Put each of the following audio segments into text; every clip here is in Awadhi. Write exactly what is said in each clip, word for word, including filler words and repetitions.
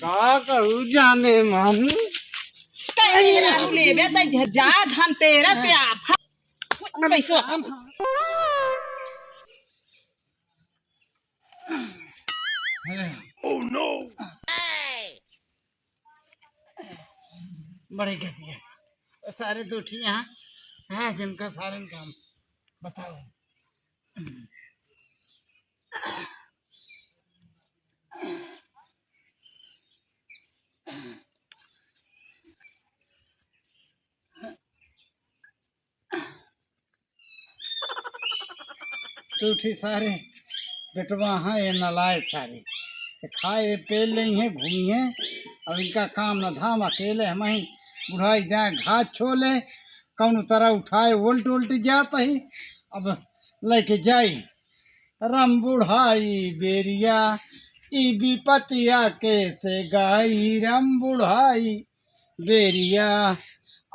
का कहू जाने मन? कहीं ना लेबे त जा धनतेरस के आफर। पैसवा। Oh no! बड़े गतिया। सारे दो ठी यहाँ। हाँ, जिनका सारे काम बताओ। तू ठी सारे बेटवा हैं, ये नालायक सारे। ये खाए, ये पेल लेइहैं, घूमिहैं, अब इनका काम न धाम, अकेले हमहीं बुढ़ाई जाए, घास छोले, कौनो तरह उठाए, उल्ट उल्ट जात ही, अब लेके जाई। रम बुढ़ाई बेरिया, ई विपतिया कैसे गाई, रम बुढ़ाई बेरिया।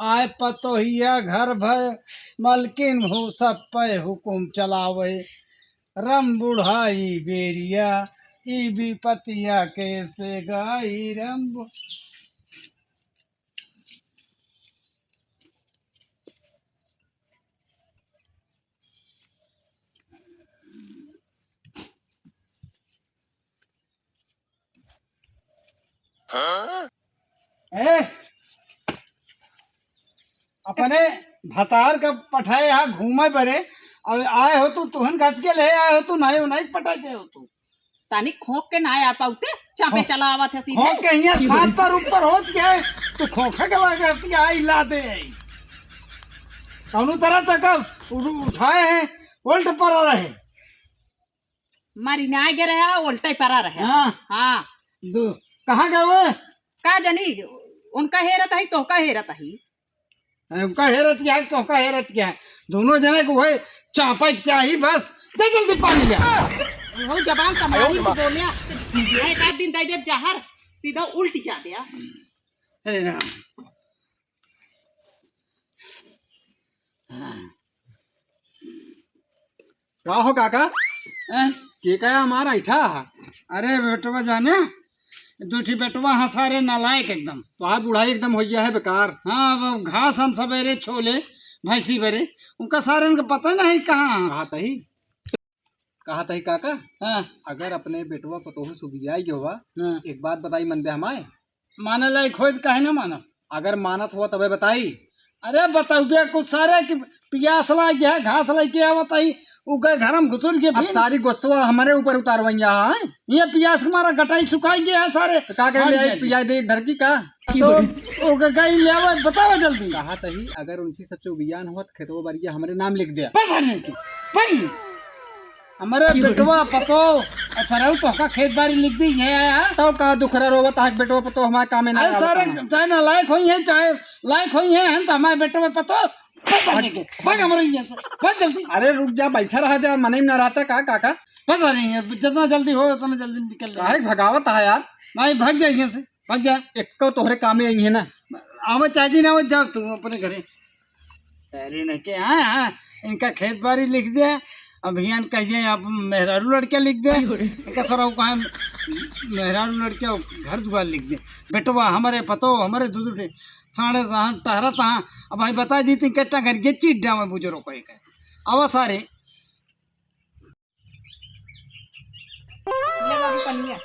आए पतोहिया घर भर, मलकिन हो सब पे हुकुम चलावे। रम बुढ़ाई बेरिया, ई विपतिया कैसे गाई, रम बु- ए, अपने भतार का पठाए यहाँ घूमे बरे, और आए हो तू, तुहन घस के ले आए हो तू, नाई, नाई पटाए दे हो तू। तानी खोंक के नाई आ पाउते, चापे हाँ। चला आवत है सीधे। खोंक के यहाँ सात तर ऊपर होत गया है, तो खोंका के लगा के आई ला दे। कौनो तरह तक अब उ-, उठाए हैं, उल्ट पर रहे। मारी ना गे रहे, उल्टे परा रहे। हाँ। हाँ। दो, कहाँ गए वो? का जानी, उनका हेरत ही, तोहका हेरत ही। अरे, उनका हेरत क्या है, तोहका हेरत क्या है? दोनों जने को वही चापा के चाही बस। दे जल्दी पानी ले। वो जबान संभाली के बोलिया। एक आध दिन दे दे जहर, सीधा उल्ट जा दिया। अरे राम। का हो काका? हैं? के का हमारा ऐठा? अरे बेटवा जाने, दू ठी बेटवा हाँ सारे नालायक एकदम। तो हाँ बुढ़ाई एकदम हो गया है बेकार। हाँ, अब घास हम सवेरे छोले, भैंसी बरे, उनका सारे इनका पता नहीं कहाँ। कहा तही? कहा तही काका? हाँ। अगर अपने बेटवा पतोहू सुबियाई के हुआ, हाँ। एक बात बताई मन दे हमारे। माने लायक होई त काहे ना मानब? अगर मानत हो तबे बताई। अरे बतौबे कुछ सारे कि पियास लाग गया, घास लेके आवत आई, उ गए घर में घुसुर के अब फिर। सारी गुस्सा हमारे ऊपर उतारवैया है। ये पियास के मारा गटाई सुखाई गया है सारे। तो का करे ले आई, पिया दे ढरकी का? तो ओ गई ले आवे, बतावा जल्दी। कहा तही अगर उनसे सबसे उबियान होत खेतवा बारिया हमरे नाम लिख दे। पता नहीं कि, भाई। हमारे बेटवा पतो, सरऊ तोहका खेत बारी लिख दी, ये आया। तो का दुखरा रोवत है, बेटवा पतो हमारे कामे ना अरे आवत सारे है। चाहे नालायक होई है, चाहे लायक होई है, हम तो हमारे बेटवा पतो, पता नहीं के, भाग हमारे यहाँ से, भाग जल्दी। अरे रुक जा, बैठा रहा जा, मने में ना रहता का काका? पता नहीं है, जितना जल्दी हो उतना जल्दी निकल ले। काहे भगावत है यार? नहीं, भाग जाइए से। भाग जा। एक्को तोहरे कामे आई है ना। आवे चाची ना आवे, जा तू अपने घरे। अरे नहीं के, हाँ, हाँ, इनका खेत बारी लिख दे। अब हियान कह दे, आप मेहरारू लड़के लिख दे। इनका सर कहाँ मेहरारू लड़के घर दुआर लिख दे। बेटवा हमारे पतो, हमारे दू दू ठे साढ़े सात टहरत हाँ। अब भाई बता दी थी कितना घर के चीट डावे बुजुर्ग को एक। आवा सारे। ले बाबू पनिया।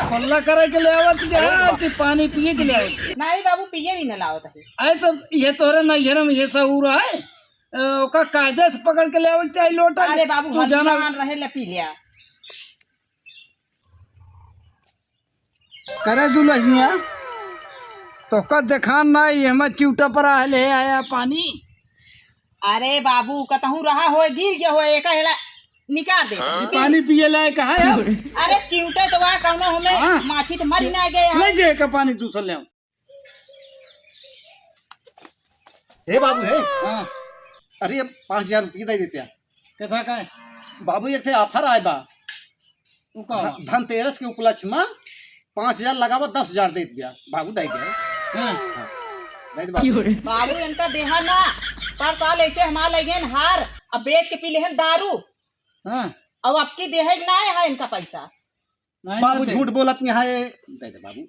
कोल्ला करे के ले आवत के है कि पानी पिए के ले आवत के? नहीं बाबू, पिए भी न लावत है। अरे तो ये तोहरे नैहर में ये सहूर है, अ, ओका कायदे से पकड़ के ले आवत चाहे लोटा। अरे बाबू, तू हम जाना। मान रहे ले पी लिया। करे दुलहिनिया, तोहका देखान ना, ये हमें चिउटा पर आ ले आया पानी। अरे बाबू, कतहूँ रहा होए, गिर गया होए, एका हेला निकाल दे। ये पानी पिए लायक है अब? अरे चिउटा तो वह कौनो हमें हाँ। माछी तो मरी ना गए। ले जे का पानी दूसर ले आओ। हे बाबू, हे। हाँ। अरे, अब पाँच हजार रुपये दे देते हैं। कैसा का है? बाबू, एक ठे offer आए बा। उ का? ध-, धनतेरस के उपलक्ष्य में पाँच हजार लगावा, दस हजार दे दिया। बाबू दे गया। हाँ। हाँ। दे दे बाबू। बाबू, इनका देहा ना। पर साल ऐसे हमार लगे हार, अब बेच के पी लेहन दारू। हाँ। अब आपकी देहे ना है इनका पैसा। नहीं, बाबू नहीं दे। झूठ बोलत नहीं है, दे दे बाबू,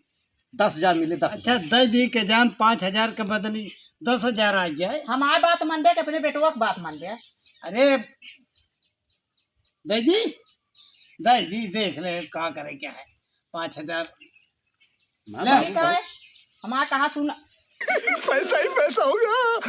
दस हजार मिले, दस हजार। अच्छा, दे दी के जान, पाँच हजार के बदली दस हजार आ जाए। हमार बात मानबे कि अपने बेटवा के बात मानबे? अरे, दे दी, दे दी, देख ले का करे क्या है, पाँच हजार। ना ले। बाबू, ठीक है, बहुत हमार कहा सुन। पैसा ही पैसा होगा।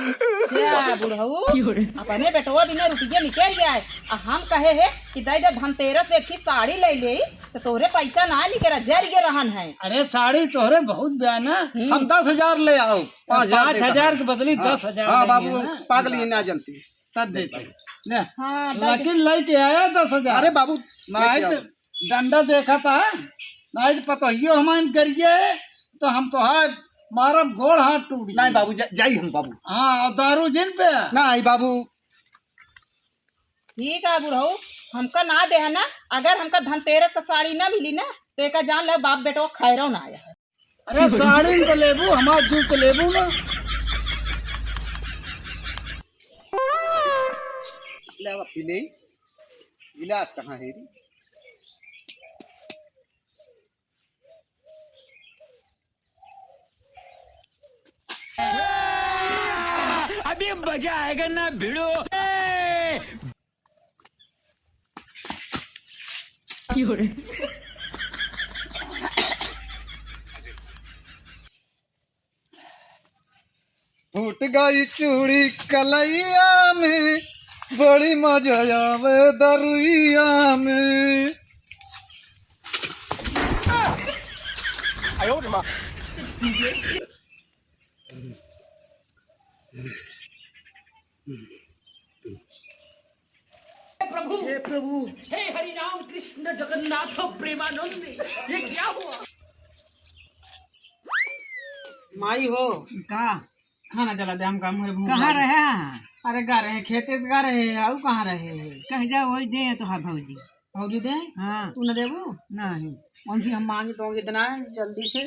क्या बुढ़ऊ? क्यों रे? अपने बेटवा बिना रुपये निकल गया है। आ हम कहे है कि दे दे, धनतेरस से एक ही साड़ी ले ले, तो तोहरे पैसा ना निकला, जर के रहन है। अरे साड़ी तोहरे बहुत ब्याह ना, हम्म। हम दस हजार ले आओ, पाँच हजार पाँच हजार देता के बदली हाँ, दस हजार हाँ लेंगे बाबू, ना। पागल ही ना जानती। तब देते। ले। हाँ, तब लेकिन लेके आया दस हजार। अरे बाबू, नहीं लेके तो आओ। डंडा देखा था, नहीं तो पतोहियो हमारे कर गए, तो हम तो हाथ मारब, गोड़ हाथ टूट नहीं गए। बाबू, जा-, जाई हम बाबू। हाँ, और दारू जिन पे। नहीं बाबू। ठीक है बुढ़ऊ, हमका ना दे है ना, अगर हमका धनतेरस का साड़ी ना मिली ना, तो एका जान ले बाप बेटवा खैरो ना आया है। अरे साड़ी में तो लेबू, हमार जूत तो लेबू ना। ले अब पी ले। गिलास कहाँ है रे? अभी मजा आएगा ना भिड़ो। फूट गई चूड़ी कलैया में, बड़ी मजा आवे दरुइया में। प्रभु, हे प्रभु, हे हरि राम कृष्ण जगन्नाथ प्रेमानंद, ये क्या हुआ? माई हो। का? खाना चला दे, हम काम है, भूख कहाँ लगी। रहे हैं? अरे गा रहे हैं, खेते गा रहे हैं, आऊ कहाँ रहे हैं? कह जा, वही दे तो है भौजी। भौजी दे? हाँ। तू न देबू? नहीं। उनसे हम मांगे तो इतना है, जल्दी से।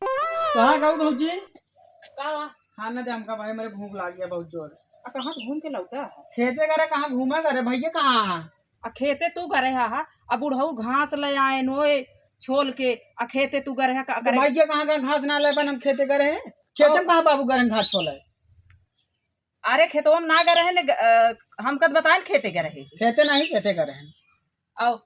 कहाँ गऊ भौजी? का? खाना दे हमका भाई, मेरे भूख लाग गया बहुत जोर। आ, कहाँ से घूम के लौटा है? खेते करे, कहाँ घूमे करे, भैया कहाँ है? आ, खेते तू करे हा, हा? आ, बुढ़ऊ घास ले आए नोए छोल के, आ, खेते तू करे हा, का तो करे? भैया कहाँ, कहाँ घास ना ले बन, हम खेते करे हैं। खेते में कहाँ बाबू करे घास छोले? अरे, खेतवा में ना गए रहे ने, ग-, अ, हम कद बताएन खेते गए रहे। खेते नहीं, खेते गए रहे। आओ,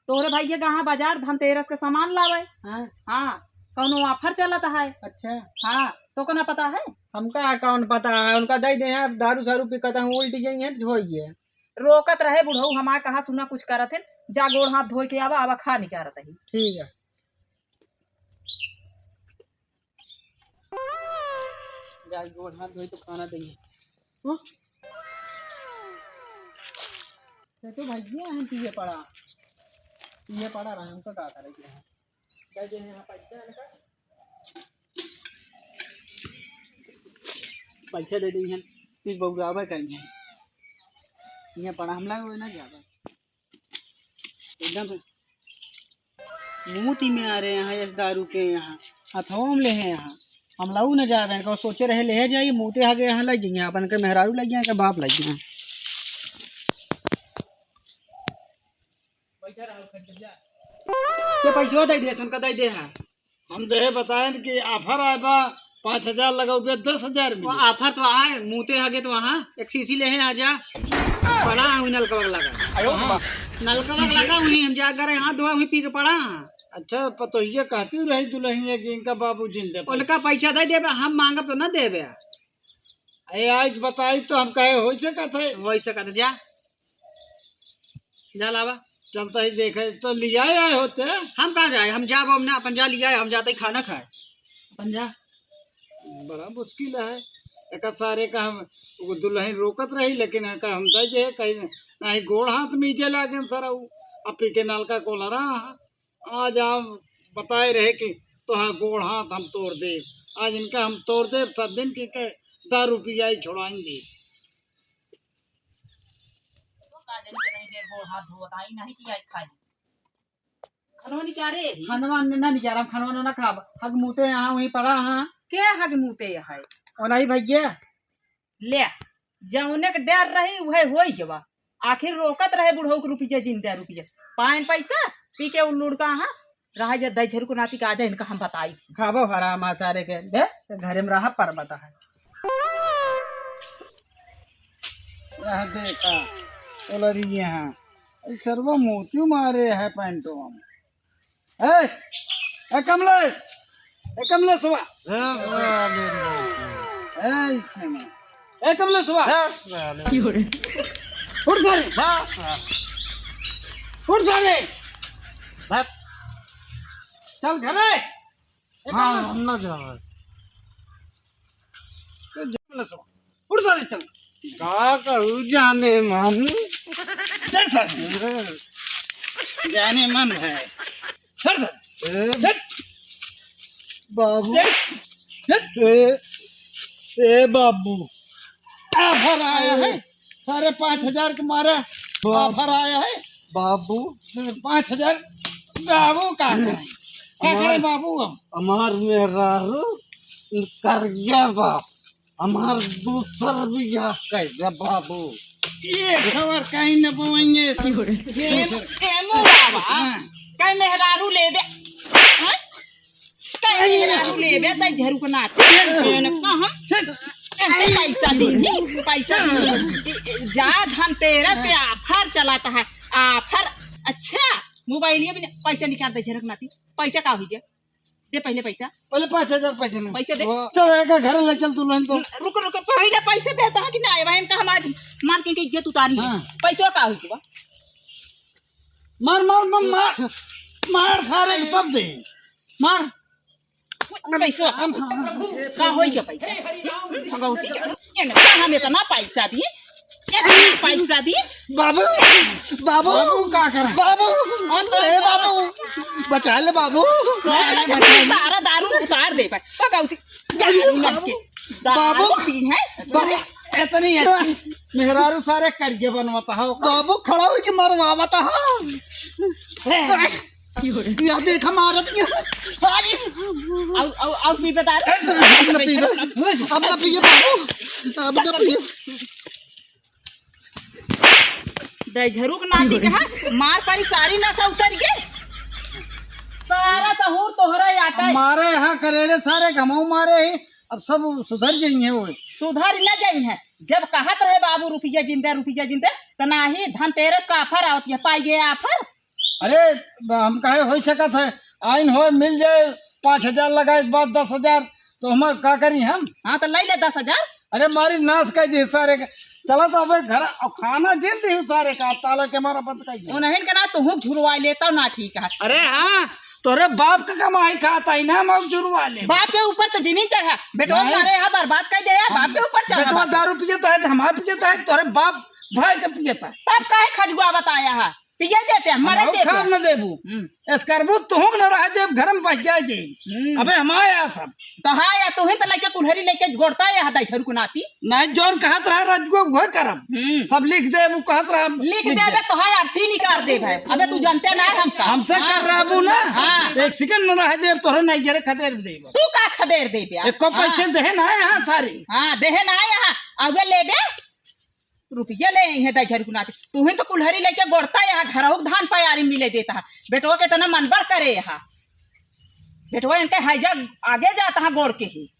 तोहरे भाई के कहाँ बाजार धनतेरस के सामान लावे? हाँ। हाँ, कौनो offer चलत है। अच्छा। हाँ, तो को ना पता है? हमका कौन पता है, उनका दे दे हैं, दारू सारू पी कहता हूँ, उल्टी जाई है, तो होई है। रोकत रहे बुढ़ऊ, हमार कहा सुना कुछ करत है, जा गोड़ हाथ धोए के आवा, आवा खा निकारत है। ठीक है। जाई गोड़ हाथ धोई तो खाना देई। हं? ये तो भैया हैं, पिए पड़ा, पिए पड़ा रहा, हमको का करे के है? दे दे यहाँ पैसा इनका, पैसा दे दे हैं, फिर बउरावे करी हैं। ये पड़ा हमला हो ना जावे। एकदम मूती में आ रहे हैं, इस दारू के यहाँ, हथवा में ले हैं यहाँ। हम लाऊ न जावे, को सोचे रहे ले जाई, मूते आगे यहाँ लग जाइए, अपन के मेहरारू लग जाए, के बाप लग जाए। ये पैसवा दे दे, सुनकर दे दे है। हम देहे बताएन कि offer आए बा, पाँच हजार लगाओ बे, दस हजार वो मिले। Offer तो आए, मूते आगे तो वहाँ एक शीशी ले हैं, आजा। पड़ा है वही नलका लगा। आयो हाँ। माँ। नलका लगा, वही हम जा करे हाथ धोआ, वही पी के पड़ा है। अच्छा, पतोहिया कहती रही दुल्हनिया कि इनका बाबू जिंदे पड़े। उनका पैसा दे देबे, हम मांगब तो ना देबे। अरे आज बताई तो हम कहे हो सकत है। वही सकत है, जा। जा लावा। चलता ही देखे तो लियाए आए होते। हम कहाँ जाए, हम जाब, हम ना अपन जा लियाए, हम जाते ही खाना खाए। अपन जा। बड़ा मुश्किल है। एक सारे का हम, वो दुल्हन रोकत रही, लेकिन का हम दे जे कहीं नहीं, गोड़ हाथ मीजे लागे सर, उ अपी के नलका कोलरा। आज आप बताए रहे कि तोहार गोड़ हाथ हम तोड़ दे, आज इनका हम तोड़ दे, सब दिन के, के दारू पियाई छुड़ाएंगे। तो का जानी के नहीं देर गोड़ हाथ धोवत आई, नहीं कि आई खाई। खनवा निकारे ही। खनवा न-, ना निकारा, हम खनवा ना, ना खाब। हग मूते यहाँ वहीं पड़ा हाँ। के हग मूते है? ओ नहीं भैया। ले, जौने के डर रही, उहे होई गवा। आखिर रोकत रहे बुढ़ऊ के रुपया, जिंदा रुपया। पाएन पैसा, पी के उल्लू उड़का, हाँ, रहा जे दई झरू के नाती के आ जाए, इनका हम बताई। खाबो हराम आचारे के, बे, घरे में रहा पर बता है। यह देखा, ओलरी यहाँ, ई सरवा मोती मारे है पैंटवा में। ए, ए कमलेश, ए कमलेश हुआ। ए, साले। ए, इसने। ए कमलेश हुआ। ए, साले। उठ सारे। ए, साले। उठ सारे। बस। चल घरे। ए हाँ, कमलेश। हम ना जावे। ए कमलेश हुआ। उठ सारे चल। का कहू जाने मन? चल सारे। जाने मन है। चल सारे। ए, चल। बाबू। चल। चल। ए, ए बाबू। Offer आया है। सारे पाँच हजार के मारा बाबू। Offer आया है। बाबू। पाँच हजार। बाबू का करे? का करे हमार बाबू हम? हमार मेहरारू कर गया बाप। हमार दूसर बियाह कर दे बाबू। ये खबर कहीं न पवेंगे। एम-, एमो बाबा, हाँ। कहीं मेहरारू लेबे, हाँ? कहीं मेहरारू लेबे, तई झरू के नाते। चल। कहाँ? चल। ए, पैसा दी, पैसा दी। जा धनतेरस के offer चलत है, offer। अच्छा, मोबाइलिया भी नहीं, पैसा निकाल दे झरू के नाती। पैसा का हुई गया? दे पहिले पैसा। पहिले पाँच हजार पैसा ले। पैसा दे। चल, एका घरे ले चल तू, लेन तो। रुक, रुक, पहिले पैसा देता है कि ना? भाई, इनका हम आज मार के इनकी इज्जत उतारी है। हाँ। पैसा का हुई बा? मार, मार, मार, मार, मार सारे के तब दे। मार। पैसा हम, हाँ, हाँ। का होई के पैसा? भगवती के, ये ना, हम इतना पैसा दी, इतना पैसा दी। बाबू, बाबू, बाबू, का करे? बाबू, और तो ए बाबू, बचा ले बाबू। सारा दारू उतार दे पाए। भगवती, दारू लग के। बाबू, दारू पी है। बाबू, इतनी, इतनी मेहरारू सारे करके बनवाता हो। बाबू, खड़ा होके मरवावता हो। यह देख, मारत के। अरे। अउ, अउ, अउ पी बता। अब न पीबे। अब न पीबे बाबू। अब न पीबे। दई झरू के नाती कहा, मार परी सारी नसा उतर के। सारा सहूर तोहरा आटा है। मारे यहाँ करेरे सारे घमाऊ मारे ही। अब सब सुधर जाइहैं वो। सुधर न जाइहैं। जब कहत रहे बाबू रुपया जिंदा, रुपया जिंदा, त नाही धनतेरस का offer आवत है, पाई गए offer। अरे, हम कहे होई सकत है, आइन होए, मिल जाए, पाँच हजार लगाए के बाद दस हजार, तो हम का करी हम? हाँ, तो ले ले दस हजार। अरे, मारी नाश कर दी सारे के। चला तो अबे घर, अब खाना जिन दी सारे का, ताला के मारा बंद कर दिया। उन्हें के ना, तू हुक झुरवा लेता ना, ठीक है। अरे हाँ, तोरे बाप का कमाई खाता ही ना, हम हुक झुरवा ले। बाप के ऊपर तो जिनी चढ़ा, बेटवा नहीं। सारे यहाँ बर्बाद कर दे, बाप के ऊपर चढ़ा बेटवा बा। दारू पिए तो है, हम पिए तो है, तोरे बाप भाई के पिए तो है। तब काहे खजुआ बताया है? पिए देते हैं, मरे हम देते खाब हैं। न देबू। हम्म। एस करबू, तुहूँ के न रह देब, घर में पहुँच जाए देब। हम्म। अबे हम आया सब। कहाँ आया? तुही तो लेके कुल्हरी लेके गोड़ता है यहाँ दाई झरू के नाती। नहीं, जौन कहत रहा रजगो, वह करब। हम्म। सब लिख देब, वो कहत रहा, लिख लिख देबे देब। तो है, अर्थी निकाल देब है। अबे तू जानते ना है हमका। हमसे हाँ। कर रहबू ना। हाँ। एक second न रह देब, तोहरे नहीं गिरे खदेर देब। तू का खदेर देबे? एको पैसे हाँ। देहे ना है यहाँ सारी। हाँ, देहे ना है यहाँ। अबे लेबे। रुपया ले आई है दाई झरू के नाती। तुहिन तो कुल्हरी लेके गोड़ता यहाँ, घरहू के धान पयारी मिले देता है। बेटवा के इतना मन बढ़ करे यहाँ। बेटवा इनके हैजा आगे जाता है गोड़ के ही।